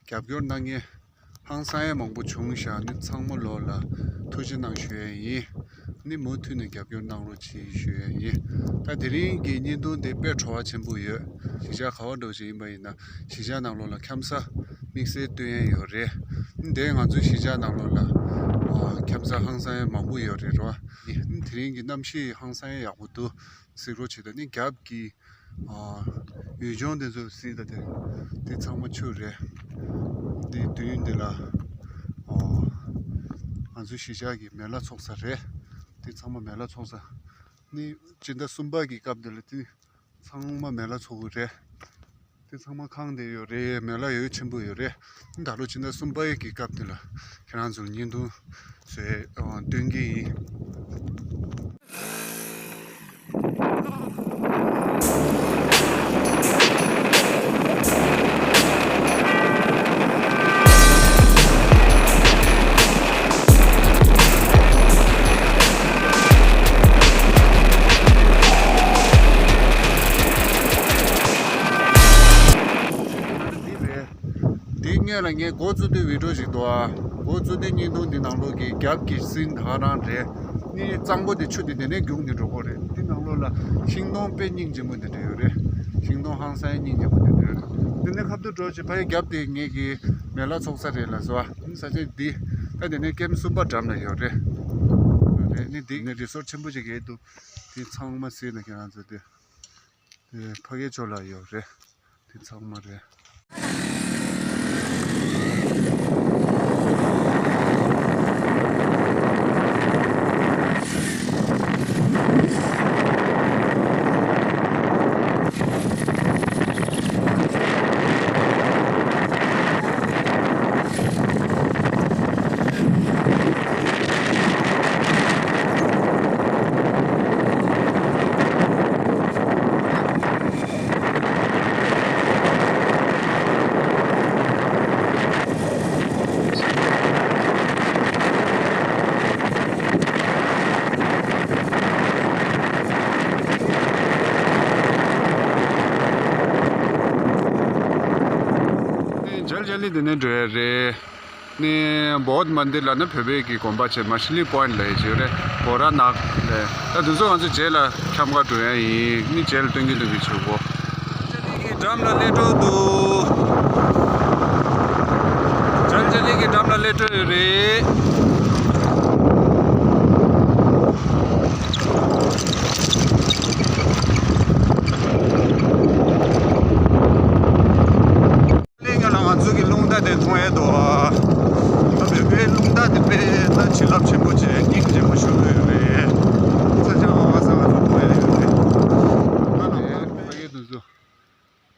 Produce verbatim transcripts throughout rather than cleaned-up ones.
རྒྱབ་སྐྱོར་གནང་མཁན་ཧང་སང་ཡང་མང་པོ་བྱུང་ཤག་ནི་ཚང་མ་ལོ་ལ་ཐུགས་རྗེ་གནང་ཞུ་ཡས་ཡིན། ནི་མུ་མཐུད་ནས་རྒྱབ་སྐྱོར་གནང་རོགས་གྱིས་ཞུ་ཡས་ཡིན། ད་དེ་རིང་གི་བརྙན་ཐུང་འདི་དཔེ་བྲོ་བ་ཆེན་པོ་ཡོད། གཞིས་ཆགས་ག་བ་འདྲ་ཞིག་ཡིན་པ་ཡིན་ན་གཞིས་ཆགས་ནང་ལོགས་ལ་འཁྱམ་ས་དམིགས་བསལ་སྟོན་ཡས་ཡོད་རེད། ནི་དེ་ང་ཚོའི་གཞིས་ཆགས་ནང་ལོགས་ལ་འཁྱམ་ས་ཧང་སང་ཡང་མང་པོ་ཡོད་རེད་རོ། ནི་དེ་རིང་གི་གནམ་གཤིས་ཧང་སང་ཡང་ཡག་པོ་འདུག་གཟིགས་རོགས་བྱེད་དང་། ནི་རྒྱབ་ཀྱི་ཨ། ཡུལ་ལྗོངས་དེ་ཚོ་གཟིགས་དང་། དེ་དེ་ཚང་མ་ཆུ་རེད། དེ་མདུན་དེ་ལ་ཨ། ང་ཚོའི་གཞིས་ཆགས་ཀྱི་མེ་ལ་འཚོགས་ས་རེད། དེ་ཚང་མ་མེ་ལ་འཚོགས་ས། ནི་སྤྱི་ཟླ་གསུམ་པ་གི་སྐབས་དེ་ལ་དེ་ཚང་མ་མེ་ལ་འཚོགས་གི་རེད། དེ་ཚང་མ་ཁང་དེ་ཡོད་རེད། མེ་ལ་ཡོད་ཆེན་པོ་ཡོད་རེད། ད་ལོ་ཕྱི་ཟླ་གསུམ་པའི་གི་སྐབས་དེ་ལ་ཁྱེད་རང་ཚོར་བརྙན་ཐུང་བཟོས་སྟོན་གྱི་ཡིན། འདི་སྔོན་ལ་ངས་འགོ་བཙུགས་དུས་བི་ཌིའོ་ཞིག་འདུག་ཨ། འགོ་བཙུགས་དུས་བརྙན་ཐུང་འདི་ནང་ལོགས་ཀྱི་རྒྱབ་ཀྱི་སིན་ད་ག་རང་རེད། ནི་གཙང་པོ་དེ་ཆུ་དེ་དེ་ནས་རྒྱུག་ནས་འགྲོ་གི་རེད། འདི་ནང་ལོགས་ལ་ཤིང་སྡོང་དཔེ་སྙིང་རྗེ་མོ་དེ་འདྲ་ཡོད་རེད། ཤིང་སྡོང་ཧང་སང་སྙིང་རྗེ་མོ་དེ་འདྲ་ཡོད་རེད། དེ་ནས་ཁ་ཐུག་འགྲོ་ཅིག་ཕ་གི་རྒྱབ་དེ་ངེད་ཀྱི་མེ་ལ་འཚོགས་ས་རེད་ལ་བཟོ་ཨ། ས་ཆ་འདི་ད་དེ་ནས་ཀེམ་གསུམ་པ་འགྲམ་ལ་ཡོད་རེད། རེད། ནི་འདི་ནི་རི་སོར་ཆེན་པོ་ཅིག་ཡོད་འདུག་དེ་ཚང་མ་གཟིགས་ན་ཁྱེད་རང་ཚོ་དེ། དེ་ཕ་གིའི་ཕྱོགས་ལ་ཡོད་རེད། དེ་ཚང་མ་རེད། ཇལ་ཇལ་ལི་དེ་ནས་འགྲོ་ཡ་རེད། ནི་བོད་མན་དིར་ལ་ནི་བོད་པའི་གི་དགོན་པ་ཆེ་མ་ཤི་ལི་པོ་ཡིན་ཊི་ལ་ཡི་ཅིག་རེད། གོ་ར་ནག་ལས། ད་དུས་ཚོད་ང་ཚོ་རྗེས་ལ་འཁྱམ་ག་འགྲོ་ཡ་ཡིན། ནི་རྗེས་ལ་སྟོན་གྱི་འདུག་གི་ཆུ་བོ། ཇལ་ཇལ་ལི་གི་འགྲམ་ལ་སླེབས་འགྲོ་འདུག་ཇལ་ཇལ་ལི་གི་འགྲམ་ལ་སླེབས་འགྲོ་ཡོད་རེད། གླིང་ལ་ང་ཚོ་གི་རླུང་རྟ་དེ་མཐོང་ཡས་འདུག་ཨ། ད་བོད་པའི་རླུང་རྟ་དེ་དཔེ་ད་བྱིན་རླབས་ཆེན་པོ་བྱས། སྙིང་རྗེ་མོ་ཞུ་གི་ཡོད་རེད། ས་ཆ་ཨ་ས་ང་ཚོ་མཐོང་ཡས་ཡོད་རེད། ཕ་གི་དེ་ཚོ་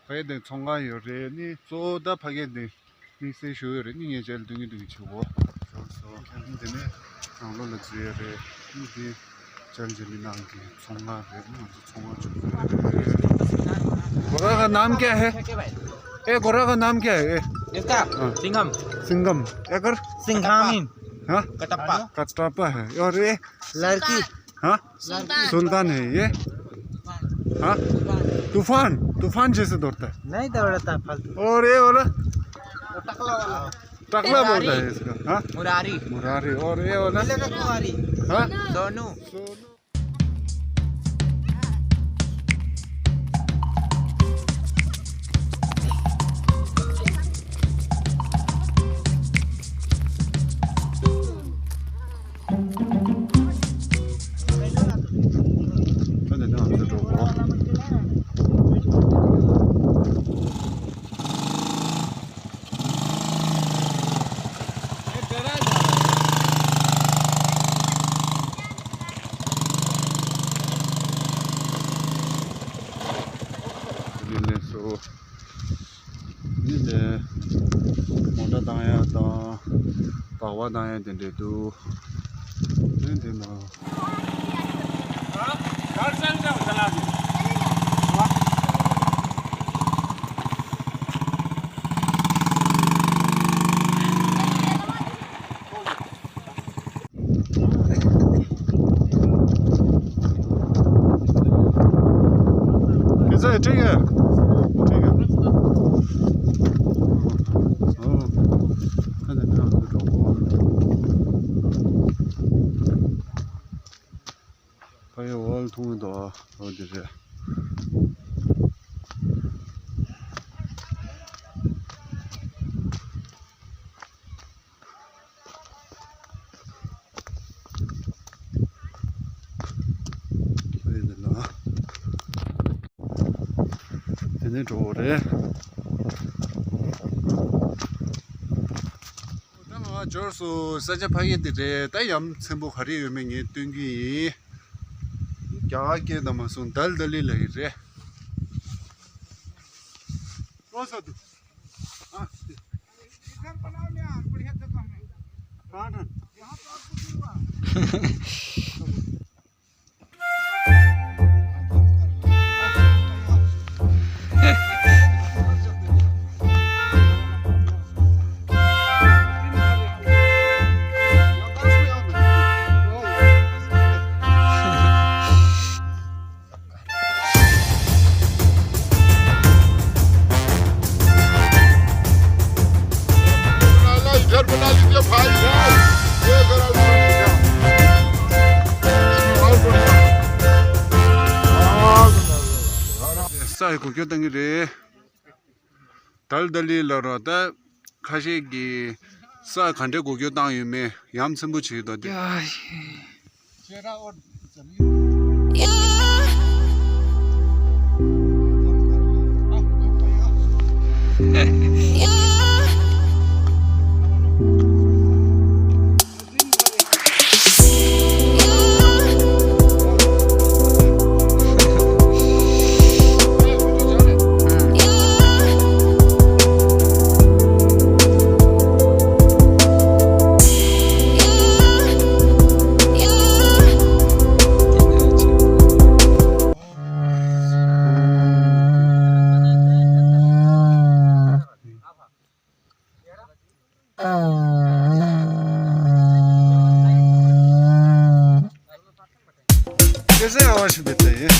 ཕ་གི་དེ་ཚོང་ཁང་ཡོད་རེད། ནི་གཙོ་བོ་ད་ཕ་གི་དེ་དམིགས་བསལ་ཞུ་ཡོད་རེད། ནི་ངས་རྗེས་ལ་སྟོན་གྱི་འདུག་གི་ཆུ་བོ། འདི་ནས་ནང་ལོགས་ལ་འཛུལ་ཡས་རེད། ནི་འདི་ཇལ་ཇལ་ལི་ནང་གི་ཚོང་ཁང་རེད། ང་ཚོ་ཚོང་ཁང་ཆུང་ཆུང་རེད། गोरा का नाम क्या है? ए, गोरा का नाम क्या है? ए? इसका? हाँ। सिंघम। सिंघम। एकर? सिंघामिन। हाँ? कटप्पा। कटप्पा है। और ये? लड़की। हाँ? सुल्तान। सुल्तान है ये। हाँ? तूफान। तूफान जैसे दौड़ता है। नहीं दौड़ता है फालतू। और ये वाला? वो टकला वाला। टकला बोलता है इसको। हाँ? मुरारी। मुरारी। और ये वाला? मुरारी। हाँ? सोनू। सोनू। འདི་ནས་སོ། འདི་ནས་མོ་ཊ་བཏང་ཡ་དང་། སྦག་སྦག་བཏང་ཡ་དེ་འདྲས་འདུག་འདི་འདི་མ། कैसा है? ठीक है? ठीक है। ओ, ཕ་ཡི་འོག་ལ་མཐོང་གི་འདུག་ཨ། འོ་འདི་རེད། ཕ་ཡི་འདི་ལ། དེ་ནས་འགྲོ་བ་རེད། ད་ང་འབྱོར་སོང་། ས་ཆ་ཕ་གི་འདི་རེད། ད་ཡ་མཚན་པོ་ག་རེ་ཡོད་མེད་ངས་སྟོན་གྱི་ཡིན། རྒྱ་གར་སྐད་དང་མ་སོང་། དལ་དལ་ལི་ལ་ཡི་རེད། ཨ། इधर बनाओ ना यार, बढ़िया जगह है। कहाँ है? यहाँ तो आपको दिलवा। ས་ཡི་འགུལ་སྐྱོད་བཏང་གི་རེད། དལ་དལ་ལི་ལ་རོ། ད་ཁ་ཤས་ཀྱིས་ས་ག་འདྲའི་འགུལ་སྐྱོད་བཏང་ཡོད་མེད་ཡ་མཚན་པོ་བྱེད་ཀྱི་འདུག་སྟེ། कैसे आवाज देते हैं?